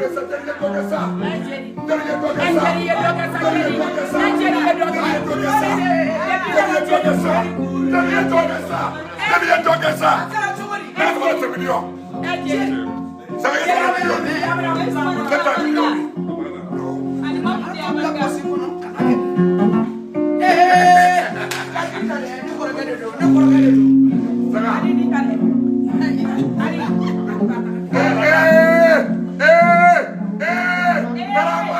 kɛ sa, jeli ye dɔ kɛ sa. Jeli ye dɔ kɛ sa. Jeli ye dɔ kɛ sa, Jeli ye dɔ kɛ sa. jeli ye dɔ kɛ Jeli ye dɔ kɛ sa. Jeli ye dɔ kɛ sa. Jeli ye dɔ kɛ sa. Jeli ye dɔ kɛ sa. A kɛra cogo di? Ne tɔgɔ tɛ miliyɔn. Sanga ye tɔgɔ miliyɔn di. Ne ta miliyɔn di. Bila pɔsi kɔnɔ, kana kɛ. Ee, ne kɔrɔkɛ de don, ne kɔrɔkɛ de don. Sanga. Ee ee ee. Darame,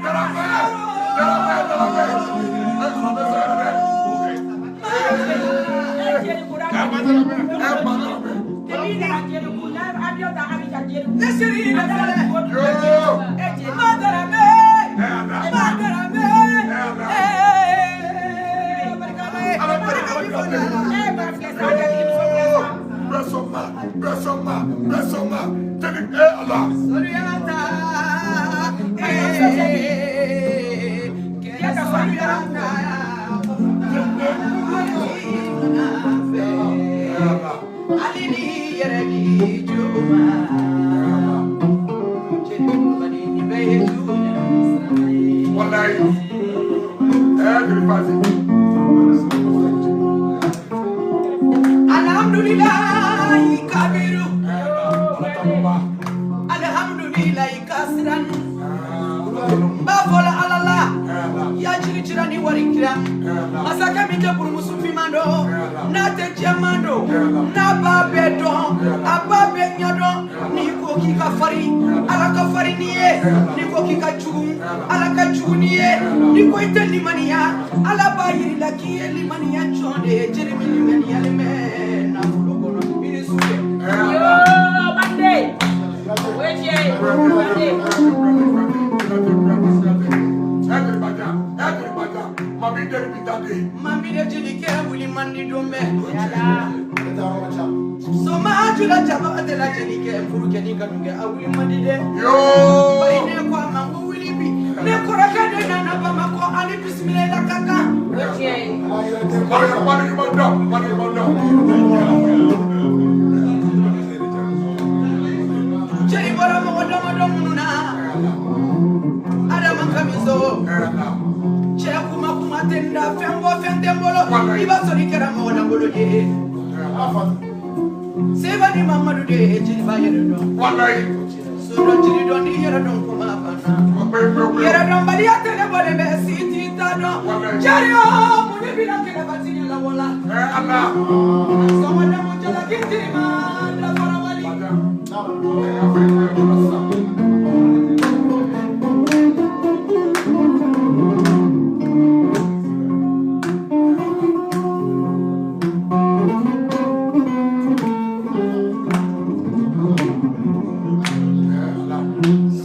darame, darame, darame. Ee, ala bɛ sanga dɛ. Ee, ba darame. Ne seri de filɛ. Yoo. Madarame, Ee, ala. madarame. Ee, barika Ala ye. Ala Barika bi fɔ la. Blessoma, blessoma, blessoma. Jeli, ee ala. Soluyata, ee, kɛlɛ soluyata. Ee ala. Hali ni yɛrɛ ni juma. Jeli Kulubali nin bɛɛ ye du ɲɛnasira ye. Walayi. Ee, jeli Fasi. Alhamdulilayi kabiru. Ee ala, ala ta ba. Alhamdulilayi kasiran. Ala tanu. N b'a fɔ la Ala la. Ee ala. Ya jiri jira ni wari kira. Masakɛ min tɛ burumusu finman dɔn, n'a tɛ jɛman dɔn, n'a b'a bɛɛ dɔn, a b'a bɛɛ ɲɛdɔn. N'i ko k'i ka farin, Ala ka farin n'i ye. N'i ko k'i ka jugu, Ala ka jugu n'i ye. N'i ko i tɛ limaniya, Ala b'a yir'i la k'i ye limaniya jɔn de ye. Jeli min limaniyalen bɛ nafolo kɔnɔ, i ni su cɛ. Mami de jelikɛ wuli man di don bɛɛ. Soma jula jaba de la jelikɛ furukɛ ni kanukɛ a wuli man di dɛ. Bari ne ko a ma n ko wuli bi ne kɔrɔkɛ de nana Bamakɔ ani bisimila la ka kan. Jeli bɔra mɔgɔ damadɔ minnu na Adama Kamiso cɛ kuma kuma tɛ n da fɛn bɔ fɛn tɛ n bolo i b'a sɔrɔ i kɛra mɔgɔ lankolon ye. Seba ni Mamadu de ye jeliba yɛrɛ dɔn. Sodɔn jiri dɔn ni yɛrɛ dɔn kuma banna. Yɛrɛdɔnbaliya tɛ ne bɔlen bɛ si t'i ta dɔn. Jari o mun de b'i la kɛlɛbati la wala. Sɔgɔdamu jalaki tirima dafara wali.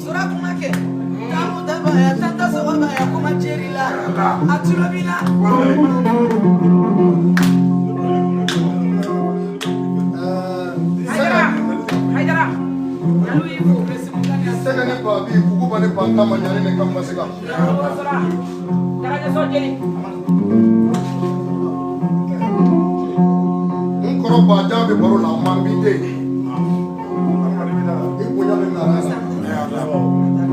Sura kuma kɛ. Tamu dabaya tanta sɔgɔbaya kuma jeri la. A tulo b'i la. Sɛgɛ ni babi kukuba ni bantama ɲani ni kanbasiga. N kɔrɔ bajan bɛ baro la man bi den. I bonya bɛ na la.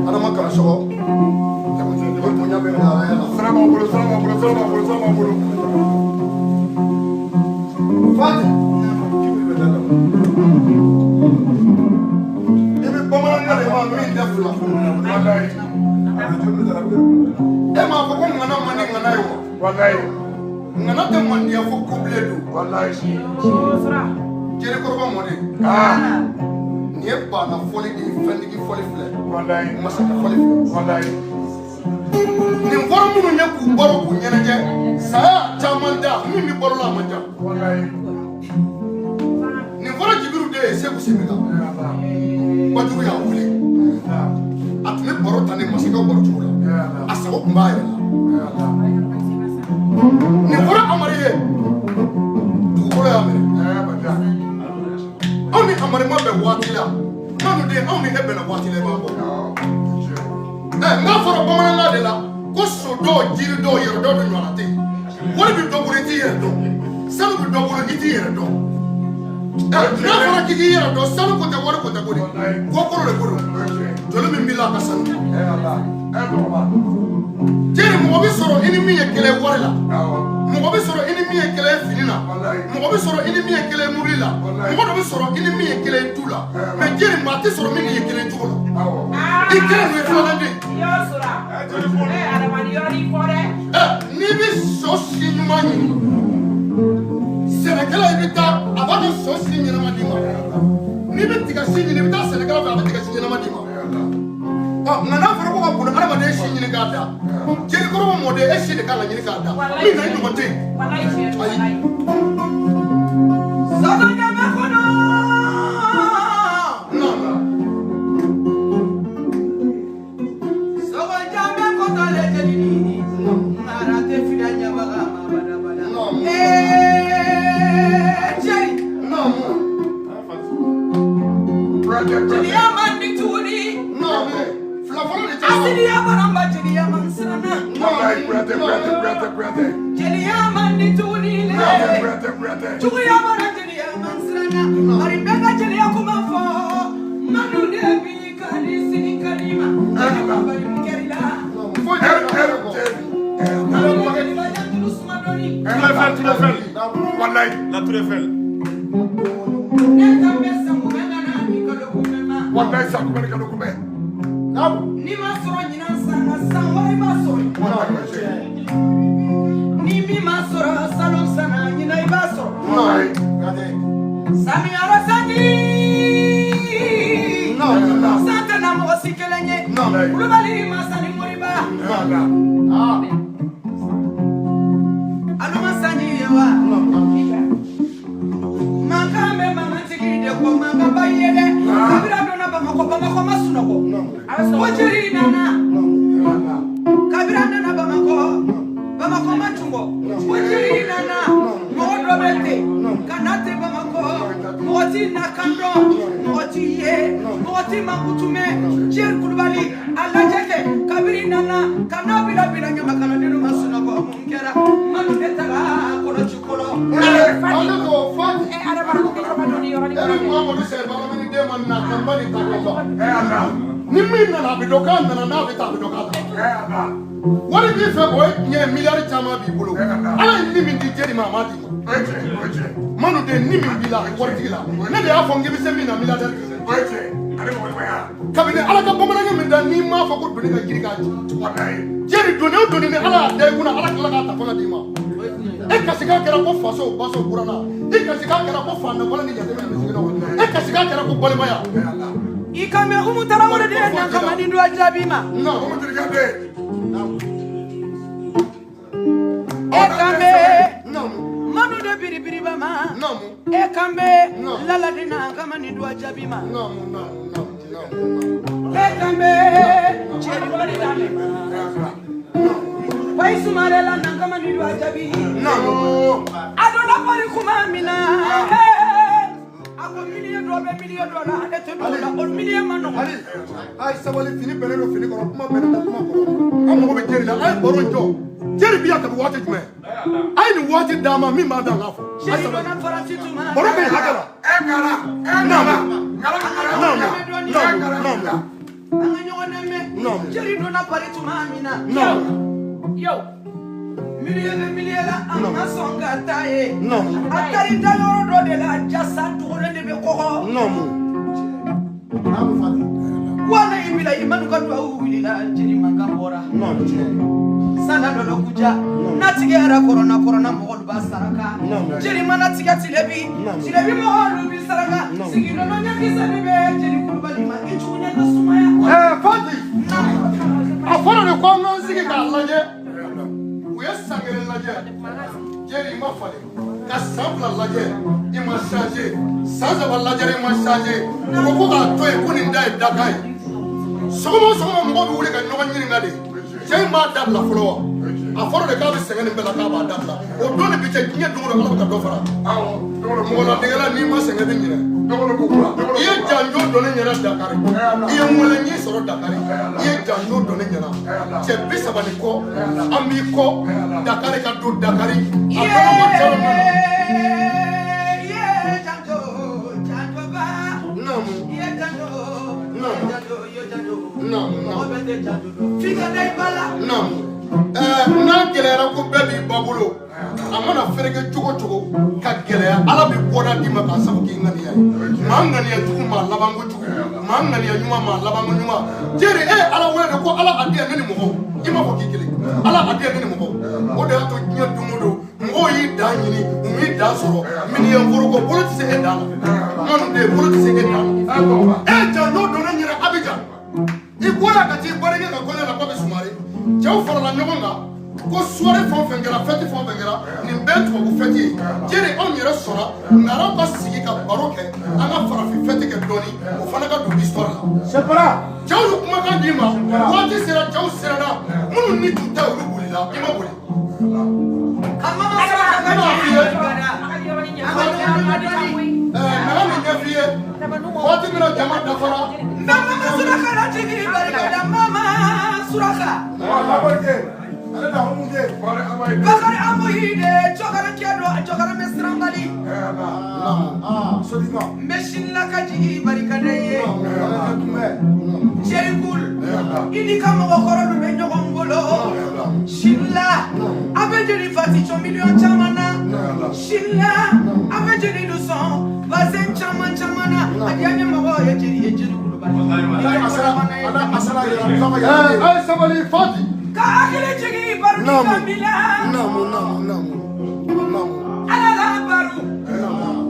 Adama Karamɔgɔ. I bonya bɛ na la. Sira b'aw bolo, sira b'aw bolo, sira b'aw bolo, sira b'aw bolo. Fati. I bɛ bamanankan de ma min tɛ fila. Walayi. E m'a fɔ ko ŋana man di ŋana ye wa? Walayi. Ŋana tɛ mandiya fo kobilen don. Walayi. Jelikɔrɔba mɔden. Ah. Nin ye baana fɔli de ye, fɛntigi fɔli filɛ. Walayi. Masakɛ fɔli filɛ. Walayi. Nin fɔra minnu ye k'u baro k'u ɲɛnajɛ, saya caman da min bɛ balo la a man ca. Walayi. Nin fɔra Jibiru de ye Segu Semika. Bajugu y'a wele. A tun bɛ baro ta ni masakɛw baro cogo la. A sago tun b'a yɛrɛ la. Nin fɔra Amari ye. Dugukolo y'a minɛ. Anw ni Amari ma bɛn waati la. Manu den anw ni e bɛnna waati la i b'a bɔ. Ɛ n k'a fɔra bamanankan de la ko so dɔw jiri dɔw yɛrɛ dɔw de ɲɔgɔnna tɛ yen. Wari bɛ dɔ bolo i t'i yɛrɛ dɔn. Sanu bɛ dɔ bolo i t'i yɛrɛ dɔn. Ɛ n'a fɔra k'i k'i yɛrɛ dɔn sanu ko tɛ wari ko tɛ ko de. Kɔkɔrɔ de ko don. Joli min b'i la. k'a ka sanu. Jeri, mɔgɔ bɛ sɔrɔ i ni min ye kelen ye wari la, mɔgɔ bɛ sɔrɔ i ni min ye kelen ye fini na, mɔgɔ bɛ sɔrɔ i ni min ye kelen ye mobili la, mɔgɔ dɔ bɛ sɔrɔ i ni min ye kelen ye du la, mais jeri, maa tɛ sɔrɔ min ni ye kelen ye cogo la. I kelen don, i filanan den. N'i bɛ sɔ si ɲuman ɲini, sɛnɛkɛla, i bɛ taa, a b'a ka sɔ si ɲɛnama d'i ma. N'i bɛ tiga si ɲini, i bɛ taa sɛnɛkɛla fɛ, a bɛ tiga si ɲɛnama d'i ma. Ɔ, nka n'a fɔra ko ka bolo adamaden si ɲini k'a da, jelikɔrɔba mɔden, e si de kan ka ɲini k'a da, min na i ɲɔgɔn tɛ yen. Ayi. Sɔgɔjɛmɛ kɔnɔ. Naamu. Sɔgɔjɛmɛ kɔtɔ le jelini. Nara tɛ fila ɲabaga ma badabada. Naamu. Ee, jeri. Naamu. Jeliya man di tuguni. Naamu. Fila fɔlɔ de cɛ. Asidiya baramba jeliya man siranna. Jeliya man di tuguni le. Juguya bara jeliya man siranna. Bari bɛɛ ka jeliya kuma fɔ. Manu de bi ka di sini ka di ma. Bari mun kɛr'i la? Foyi tɛ kɔ. Manu de jeliba jantulu suma dɔɔni. Tour Eiffel. Wallahi. La Tour Eiffel. Ne kan bɛ sango bɛ ka na ni kalo kunbɛ ma. Wallahi, sa kunbɛ ni kalo kunbɛ. Naamu. N'i ma sɔrɔ ɲinan san ka san wɛrɛ i b'a sɔrɔ. Wallahi. Ni min ma sɔrɔ salon san na, ɲinan i b'a sɔrɔ. Wallahi. Samiyara sanji. Naamu. San tɛ na mɔgɔ si kelen ye. Naamu. Kulubali masa ni Moriba. Aa. Aluma sanji ye wa. Mankan bɛ mankantigi de kɔ, mankan ba ye dɛ. Kabira donna Bamakɔ, Bamakɔ ma sunɔgɔ. Ko jeri nana. Kabira nana Bamakɔ, Bamakɔ ma tunbɔ. Ko jeri nana. Mɔgɔ dɔ bɛ ten ka na ten Bamakɔ. Mɔgɔ t'i na kan dɔn, mɔgɔ t'i ye, mɔgɔ t'i mankutu mɛn. Jeri Kulubali, a lajɛ kɛ kabiri nana ka n'a bila bila ɲamakaladenw ma sunɔgɔ, mun kɛra? Manu de taara kɔlɔsi kɔlɔ. Ale ko Fati. E ni Muhamadu sɛbɛn ni den ma na kan ba ni ta kan ba. Ni min nana, a bɛ dɔn k'a nana, n'a bɛ taa, a bɛ dɔn k'a taara. Wari b'i fɛ, o ye tiɲɛ ye, miliyari caman b'i bolo. Ala ye ni min di jeri ma, a m'a d'i ma. Manu den, ni min b'i la waritigi la, ne de y'a fɔ n k'i bɛ se min na, milliardaire. Kabini Ala ka bamanankɛ min da, n'i m'a fɔ ko doni ka girin k'a ci. Jeri, doni o doni ni Ala y'a da i kunna, Ala tila k'a ta fanga d'i ma. E kasikan kɛra ko faso baso buranna, i kasikan kɛra ko fantan ni jateminɛ misikinaw, e kasikan kɛra ko balimaya. I kan bɛ Umu Tarawele de ye nan kama ni dɔ jaabi ma. Naamu. E kan bɛ Naamu. Manu de biribiriba ma. Naamu. E kan bɛ Naamu. Laladi nan kama ni dɔ jaabi ma. Naamu, naamu, naamu, naamu. E kan bɛ Jeri Kulubali ma. Bayi Sumarela nan kama ni dɔ jaabi. Naamu. A donna Pari kuma min na. A ko milieu dɔ bɛ milieu dɔ la, ale tɛ don o la, o milieu ma nɔgɔn. Ali, a ye sabali, fini bɛnnen don fini kɔrɔ, kuma bɛnnen don kuma kɔrɔ. An mago bɛ jeri la, a ye baro in jɔ. Jeri bi yan kabi waati jumɛn? A ye nin waati d'a ma, min b'a da n k'a fɔ. A ye Jeri sabali. donna Faransi tuma. Baro bɛ yen hakɛ la. Naamu. Naamu. Naamu. Naamu. An ka ɲɔgɔn dɛmɛ. Naamu. Jeri donna Pari tuma min na. Naamu. Yo. Milieu bɛ milieu la, a ma sɔn ka taa ye. Naamu. A taar'i da yɔrɔ dɔ de la, jasa dogolen de bɛ kɔgɔ. Naamu. Naamu Fati. Wala i bila i manu ka duwawu wulila, jeli mankan bɔra. Naamu tiɲɛ. Sana dɔ kuja. N'a tigɛ yɛrɛ kɔrɔna kɔrɔna mɔgɔlu b'a saraka. Naamu. Jeli mana tigɛ tilebi. Naamu. Tilebi mɔgɔlu bi saraka. Naamu. Sigidɔnɔ ɲɛkisɛ de bɛ jeli Kulubali ma, i jugu ɲɛ ka sumaya. Fati. A fɔra de ko an k'an sigi k'a lajɛ. U ye san kelen lajɛ. Jeri, i ma falen. Ka san 2 lajɛ, i ma changer. San 3 lajɛ, i ma changer. U ko ko k'a to yen, ko nin da ye dakan ye. Sɔgɔma o sɔgɔma, mɔgɔw bɛ wuli ka ɲɔgɔn ɲininka de. Cɛ in b'a dabila fɔlɔ wa? A fɔra de k'a bɛ sɛgɛn nin bɛɛ la, k'a b'a dabila. O don ni bi cɛ, diɲɛ don o don, Ala bɛ ka dɔ fara. Mɔgɔ ladegela, n'i ma sɛgɛn, i bɛ ɲinɛ. I ye janjo dɔn ne ɲɛna Dakari, i ye n wele, n y'i sɔrɔ Dakari, i ye janjo dɔn ne ɲɛna. Cɛ 30 ni kɔ, an b'i kɔ Dakari ka don Dakari. A fɔra ko cɛw nana. Ye janjo, janjo ba. Naamu. Ye janjo, Naamu. janjo, ye janjo. Naamu. Mɔgɔ bɛɛ tɛ janjo dɔn. F'i ka da i ba la. Naamu. N'a gɛlɛyara ko bɛɛ b'i ba bolo, a mana fereke cogo cogo ka gɛlɛya, Ala bɛ bɔda d'i ma k'a sabu k'i ŋaniya ye. Maa ŋaniya jugu, maa labanko jugu, maa ŋaniya ɲuman, maa labanko ɲuman. Jeri, e ye Ala wele de ko Ala a di yan ne ni mɔgɔw. I m'a fɔ k'i kelen. Ala a di yan ne ni mɔgɔw. O de y'a to diɲɛ don o don mɔgɔw y'i dan ɲini, u m'i dan sɔrɔ. Miniyɛn foroko bolo tɛ se e dan la. Manu den, bolo tɛ se e dan la. E janjo donna ɲinɛ Abijan. I bɔra ka t'i barike ka kɔɲɔ la Papi Sumare. Cɛw farala ɲɔgɔn kan ko soirée fɛn o fɛn kɛra, fête fɛn o fɛn kɛra, nin bɛɛ ye tubabu fête ye. Jeri, anw yɛrɛ sɔnna ŋaraw ka sigi ka baro kɛ, an ka farafin fête kɛ dɔɔni, o fana ka don histoire la. Cɛw ye kumakan d'i ma, waati sera, cɛw siranna, minnu ni tun tɛ, olu bolila, i ma boli. Ka mama suraka ka Ne b'a f'i ye. barikada. An ka ɲɔgɔn dɔɔni. Nana min ɲɛ f'i ye, waati min na jama dafara. Mama suraka la jigi barikada, mama suraka. Bakari Amoyide, cɔkɔrɔ kɛ don, cɔkɔrɔ bɛ siranbali. N bɛ sini la ka jigi barikada ye. Jerikul, i n'i ka mɔgɔkɔrɔ dun bɛ ɲɔgɔn bolo. Sini la, a bɛ jeli fati cɔ miliyɔn caman na. Sini la, a bɛ jeli dusɔn bazɛn caman caman na. A diya n ye mɔgɔ ye jeli ye jeli kulubali. A ye sabali Fati. Ka hakili jigin baro ni Naamu. Kabila. Naamu, naamu, naamu, naamu. Ala la baro.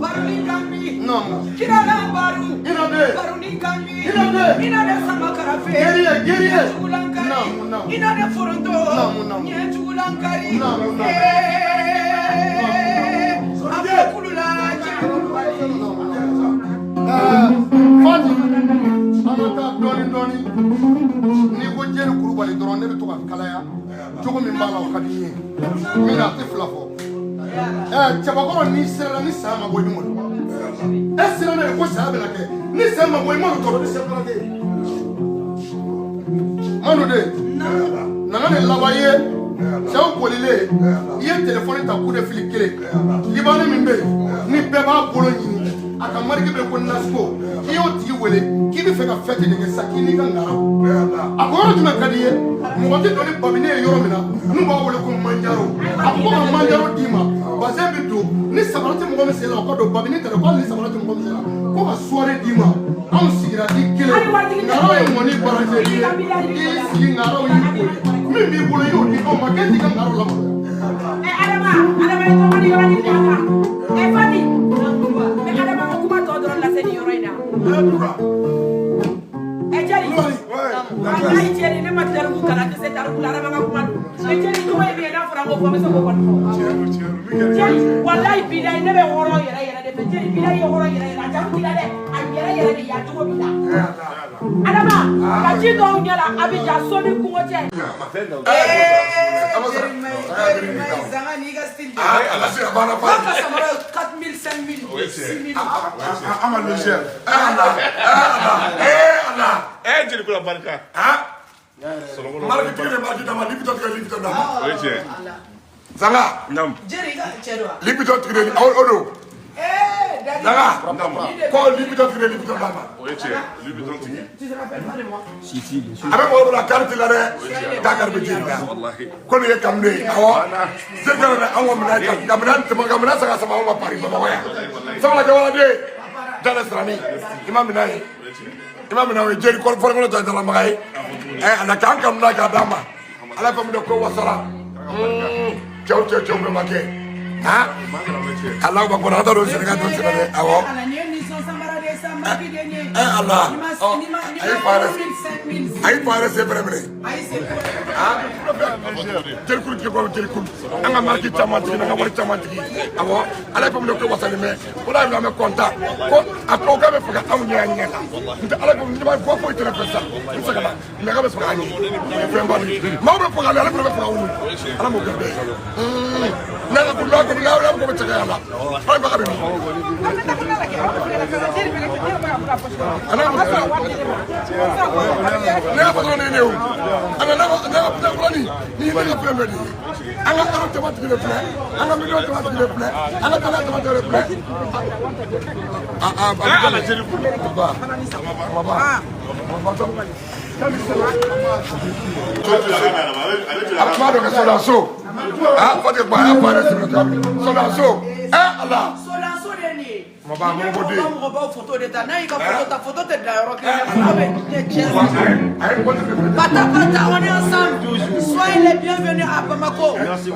Baro ni Gambi. Naamu. Kira la baro. Ina de. Baro ni Gambi. Ina de. Ina de sama karafe. Guerrier, guerrier. Ɲɛjugulankari. Naamu, naamu. Ina de foronto. Naamu, naamu. Ɲɛjugulankari. Naamu, naamu. Ee, a bɛ kulu la jeli kulubali. Fati, an ka taa dɔɔni dɔɔni. N'i ko Jeri Kulubali dɔrɔn, ne bɛ to ka kalaya. Cogo min b'a la, o ka di n ye. Min na, a tɛ fila fɔ. Cɛbakɔrɔ, n'i siranna ni saya ma bɔ, i bɛ malo. E siranna de ko saya bɛna kɛ. Ni saya ma bɔ, i malo tɔrɔ. Manu de, nana ni laban ye, cɛw bolilen, i ye telefɔni ta, coup de fil kelen. Libanais min bɛ yen, ni bɛɛ b'a bolo ɲini, a ka marque bɛ ko Nasco, i y'o tigi wele k'i bɛ fɛ ka fête de kɛ sisan, k'i n'i ka ŋaraw. A ko yɔrɔ jumɛn ka di i ye? Mɔgɔ tɛ don ni babini ye yɔrɔ min na, n'u b'a wele ko manjaro. A ko ko ka manjaro d'i ma, bazɛn bɛ don ni sabara tɛ mɔgɔ min sen la, o ka don babini tɛ dɛ, ko hali ni sabara tɛ mɔgɔ min sen la, ko ka soirée d'i ma. Anw sigira i kelen, ŋaraw ye mɔni baranse i ye, i y'i sigi, ŋaraw y'i boli, min b'i bolo, i y'o di anw ma, k'e t'i ka ŋaraw lamaloya. Adama, Adama ye tɔgɔ ni yɔrɔ ni d'a kan. Fati, n bɛ Adama ka kuma tɔ dɔrɔn lase nin yɔrɔ in na. Jeli, walayi Jeli, ne ma tariku kalan, tɛ se tariku la, Adama ka kuma don. Mais Jeli tɔgɔ ye min ye, n'a fɔra ko fɔ, n bɛ se k'o kɔni fɔ. Jeli, walayi bilayi, ne bɛ hɔrɔn yɛrɛ yɛrɛ de fɛ. Jeli, bilayi ye hɔrɔn yɛrɛ yɛrɛ, a jamu t'i la dɛ, a yɛrɛ yɛrɛ de yacogo b'i la. Adama, ka ji dɔw ɲɛ la, Abidjan so ni kungo cɛ. Ee, Jeri Mayi, Jeri Mayi, Zanga n'i ka style de. Ala se a banna. Ba ka Fati. samara 4000, 5000, 6000. An ka logiciel. Ala, ala, ala. Jeli kula barika. Han? Marque tigi de marque d'a ma, Lipitor tigi de Lipitor d'a ma. O ye tiɲɛ. Zanga, Naamu. Jeri, i ka cɛ don wa? Lipitor tigi de o o don. Ee, Dadi. Zanga, Ni de ko Lipitor tigi de Lipitor d'a ma. O ye tiɲɛ. Lipitor tigi. Tu te rappelles pas de moi? Si si, bien sûr. A bɛ mɔgɔ bolo a carte la dɛ. Dakar bɛ jeli la. Wallahi. Ko nin ye kanu de ye. Awɔ. Se ka na anw ka minɛn ka minɛn tɛmɛ ka minɛn san ka sama anw ka Paris Bamakɔ yan. Sabula jamanaden dala sirani i ma minɛn ye. I ma minɛn o ye jeli kɔrɔ fɔlɔ tɔ dalamaga ye. Ala k'an kanu na k'a d'a ma. Ala fɛn min ko wasara. Cɛw cɛ cɛw bɛɛ ma kɛ. Han? Alahu akbar, an t'a dɔn Sénégal dɔn Sénégal awɔ. Ala, nin ye nisɔn samara de ye sa, marque de ye. Ala. Ni ma Ɔ, ni ma ni a ye ma fa yɛrɛ 4000, 5000. a ye fa yɛrɛ sen fɛnɛ minɛ. Ayi, c'est Jelikulu tigi ko jelikulu an ka marque caman tigi n'an ka wari caman tigi, awɔ, Ala ye fɛn min ko wasalen bɛ o la, an bɛ content ko a ko k'a bɛ fɛ ka anw ɲɛ an ɲɛ la n tɛ Ala ko ne b'a fɔ foyi tɛ ne fɛ sa, n tɛ se ka na mɛ k'a bɛ fɛ k'an ɲɛ, o ye fɛnba de ye. Maaw bɛ faga ale fana bɛ faga wulu, Ala m'o kɛ bɛɛ ye n'a ka ko n'a ko n'a ko bɛ cɛ ka la ala bɛ min. A n'a ka ne ka patron de ye ne ye o. A nana ne ka patron kuranin ni ne ka fɛn bɛɛ de ye. An ka euro jama tigi de filɛ, an ka miliyɔn jama tigi de filɛ, an ka dollar jama tigi de filɛ. A a a Ala jeli ko. Ba ba ba. A kuma dɔ kɛ sodaso. Ah, Fati ba y'a fɔ a yɛrɛ sɛbɛn cogoya min. Sodaso. Eh Ala. Sodanso de ye nin ye. Mɔgɔba, mɔgɔ den. Mɔgɔbaw photo de ta, n'a y'i ka photo ta, photo tɛ bila yɔrɔ kelen, photo bɛ diɲɛ Wa cɛ. a ye mɔgɔ tɛ fɛ. Pata pata, on est ensemble. Soyez les bienvenus à Bamako.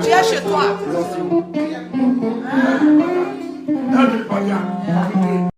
Tu es chez toi. N'a jeli baliya.